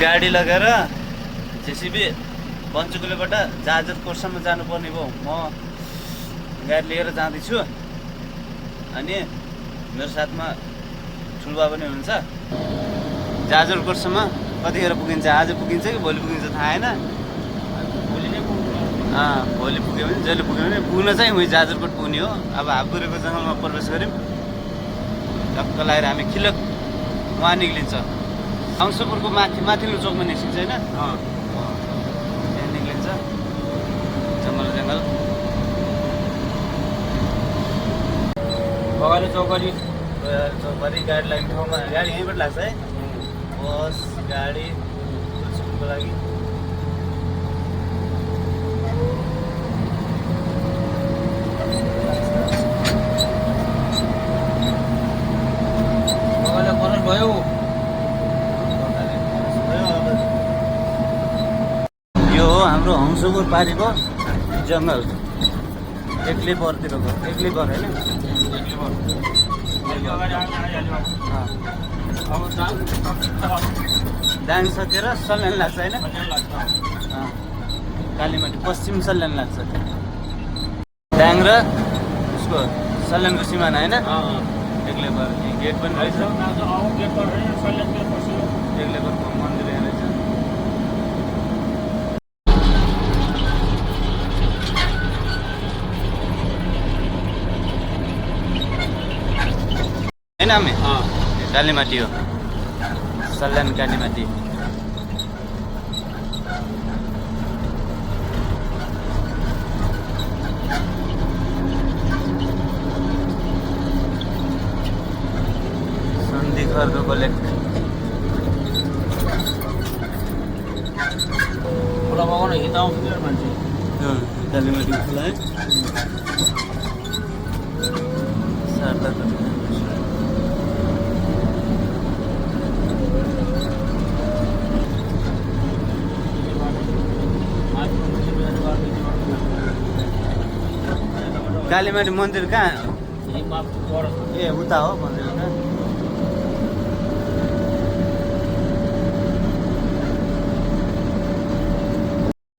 गाडी लगेर जेसीबी पञ्चकुलेबाट जाजरकोटसम्म जानुपर्ने भयो। म गाडी लिएर जाँदैछु अनि मेरो साथमा ठुलबा पनि हुनुहुन्छ। जाजरकोटसम्म कतिखेर पुगिन्छ, आज पुगिन्छ कि भोलि पुगिन्छ थाहा होइन। भोलि पुग्यो भने जहिले पुग्यो भने पुग्न चाहिँ उयो जाजरकोट पुग्ने हो। अब हाबुरेको जङ्गलमा प्रवेश गऱ्यौँ, टक्क लगाएर हामी खिलक उहाँ निक्लिन्छ। हंसपुरको माथिल्लो चोकमा निस्किन्छ होइन, त्यहाँ निक्लिन्छ जङ्गल बगाले चौकरी गाडी लाग्ने ठाउँमा गाडी यहीँबाट लाग्छ है। बस गाडी स्कुलको लागि बगाले कलर भयो। यो हो हाम्रो हंसपुर पारीको जङ्गल। एक्लै परतिरको एक्लै पर होइन। दाङ सकेर सल्यान लाग्छ होइन। कालीमाटी पश्चिम सल्यान लाग्छ। दाङ र उसको सल्यानको सिमाना होइन। एक्लै पर गेट पनि रहेछ। एक्लै परको मन्दिर यहाँ रहेछ। होइन हामी कालीमाटी हो, सल्यान कालीमाटी। सन्धि खर्दको लेक खोला बगान हिँड्दा आउँछ मान्छे। कालीमाटी खोला है। शारदा कालीमाटी मन्दिर कहाँ? ए उता हो मन्दिर त।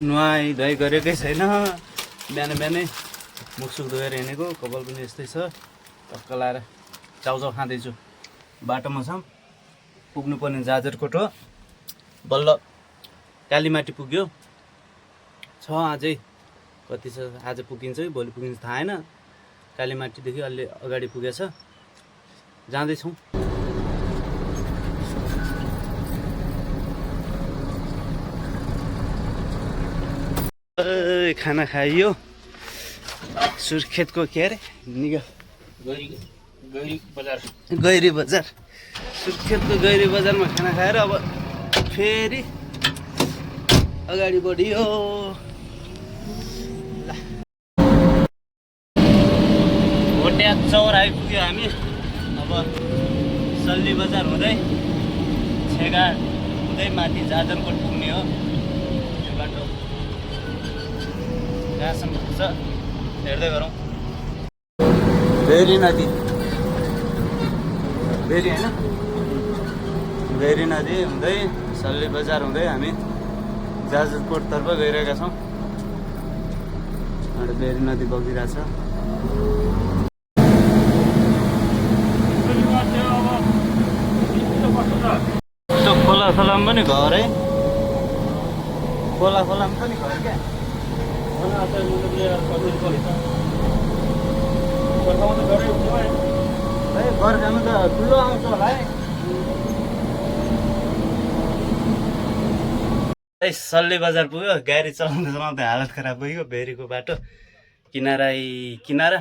नुहाई धुवाई गरेकै छैन। बिहानै मुखसुख धोएर हिँडेको। कपाल पनि यस्तै छ। टक्क लाएर चाउचाउ खाँदैछु। बाटोमा छौँ, पुग्नुपर्ने जाजरकोट हो। बल्ल कालीमाटी पुग्यो छ अझै। कति छ आज पुगिन्छ कि भोलि पुगिन्छ थाहा होइन। कालीमाटीदेखि अलि अगाडि पुगेछ। जाँदैछौँ। खाना खाइयो सुर्खेतको के अरे गैरी बजार। सुर्खेतको गैरी बजारमा खाना खाएर अब फेरि अगाडि बढियो। भोटिया चौर आइपुग्यो हामी। अब सल्ली बजार हुँदै छेगाड हुँदै माथि जाजरकोट पुग्ने हो। यो बाटो कहाँसम्म पुग्छ हेर्दै गरौँ। भेरी नदी, भेरी होइन, भेरी नदी हुँदै सल्ली बजार हुँदै हामी जाजरकोटतर्फ गइरहेका छौँ। एउटा भेरी नदी बगिरहेछ। त्यो खोलामा पनि घर है। खोलामा पनि घर क्या। बर्खामा त ठुलो आउँछ होला है। सल्ली बजार पुग्यो। गाडी चलाउँदै हालत खराब भयो। भेरीको बाटो किनारा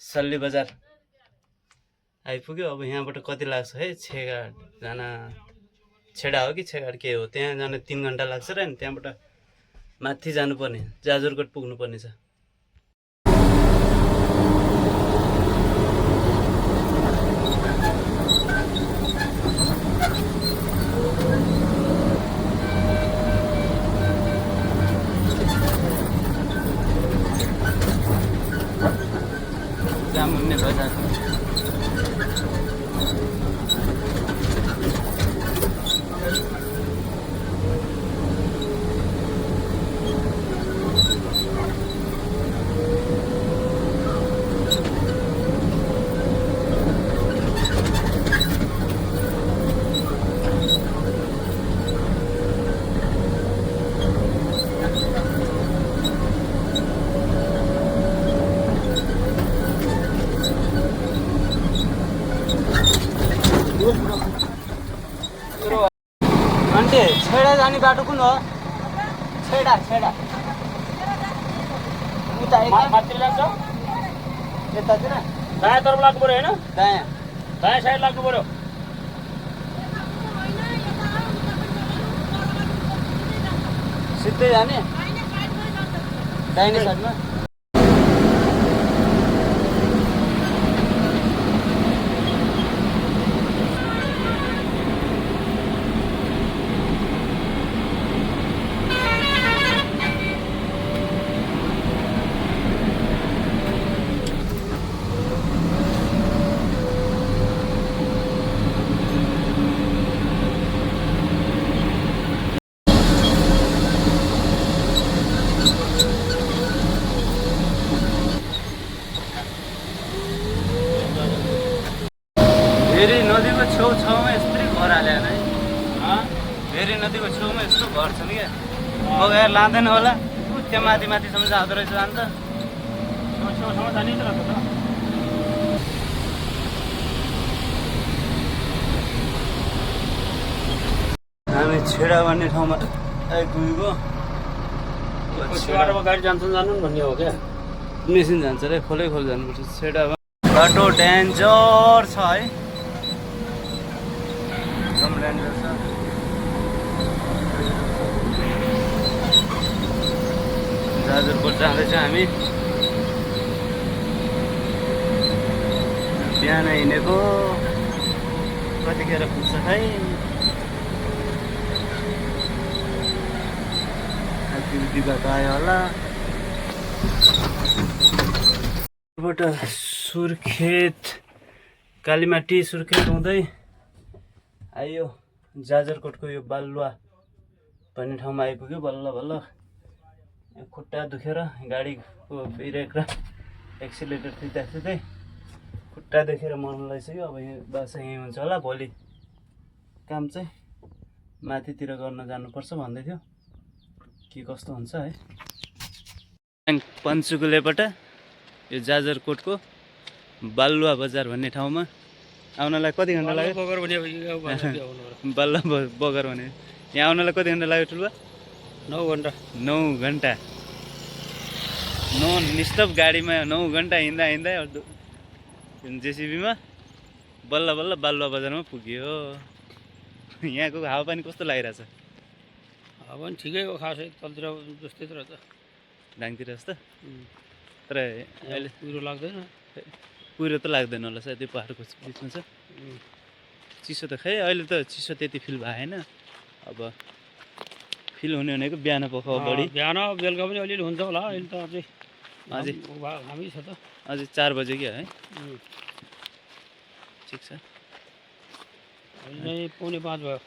सल्ली बजार आइपुग्यो। अब यहाँबाट कति लाग्छ है? छेगाड जान, छेडा हो कि छेगाड के हो, त्यहाँ जान 3 घन्टा लाग्छ र नि। त्यहाँबाट माथि जानुपर्ने, जाजरकोट पुग्नुपर्ने छ। जामुन्ने बजार। ए छेडा जाने बाटो कुन हो छेडा छेडा उता माथि लाग्छ यतातिर दायाँ तर्फ लाग्नु पऱ्यो होइन दायाँ दायाँ साइड लाग्नु पऱ्यो सिधै जाने दाहिने साइडमा भेरी नदीको छेउछाउमा यस्तै घर हाल्यो है भेरी नदीको छेउमा यस्तो घर छ नि क्या बगाएर लाँदैन होला त्यहाँ माथि माथिसम्म जाँदो रहेछ जान्छ छेउछाउमा जाने त रहेछ त हामी छेडा भन्ने ठाउँमा आइपुगेको बाटोमा गाडी जान्छन् जानु भन्ने हो क्या मेसिन जान्छ रे खोलै खोल जानुपर्छ छेडामा बाटो डेन्जर छ है एकदम डेन्जर छ जाजरकोट जाँदैछ हामी बिहान हिँडेको कतिखेर पुग्छ खै दिबाट आयो होला सुर्खेत कालीमाटी सुर्खेत हुँदै आयो जाजरकोटको यो बालुवा भन्ने ठाउँमा आइपुग्यो बल्ल बल्ल खुट्टा दुखेर गाडीको ब्रेक र एक्सिलेटर थिच्दा थिच्दै खुट्टा देखेर मर्नु लागिसक्यो अब बस यहीँ हुन्छ होला भोलि काम चाहिँ माथितिर गर्न जानुपर्छ भन्दै थियो के कस्तो हुन्छ है पञ्चुकुलेबाट यो जाजरकोटको बालुवा बजार भन्ने ठाउँमा आउनलाई कति घन्टा लाग्यो बल्ल बगर भने यहाँ आउनलाई कति घन्टा लाग्यो ठुलो 9 घन्टा 9 घन्टा नन स्टप गाडीमा 9 घन्टा हिँड्दा हिँड्दै जेसिबीमा बल्ल बल्ल बालुवा बजारमा पुग्यो यहाँको हावापानी कस्तो लागिरहेछ अब पनि ठिकै हो खासै तलतिर जस्तै त रहेछ डाङतिर जस्तो तर अहिले कुहिरो लाग्दैन कुहिरो त लाग्दैन होला सायद त्यो पहाडको बिचमा छ चिसो त खै अहिले त चिसो त्यति फिल भएन अब फिल हुने भनेको बिहान पख बढी बिहान बेलुका पनि अलिअलि हुन्छ होला अहिले त अझै हामी छ त अझै 4 बजे कि है ठिक छ अहिले 4:45 भयो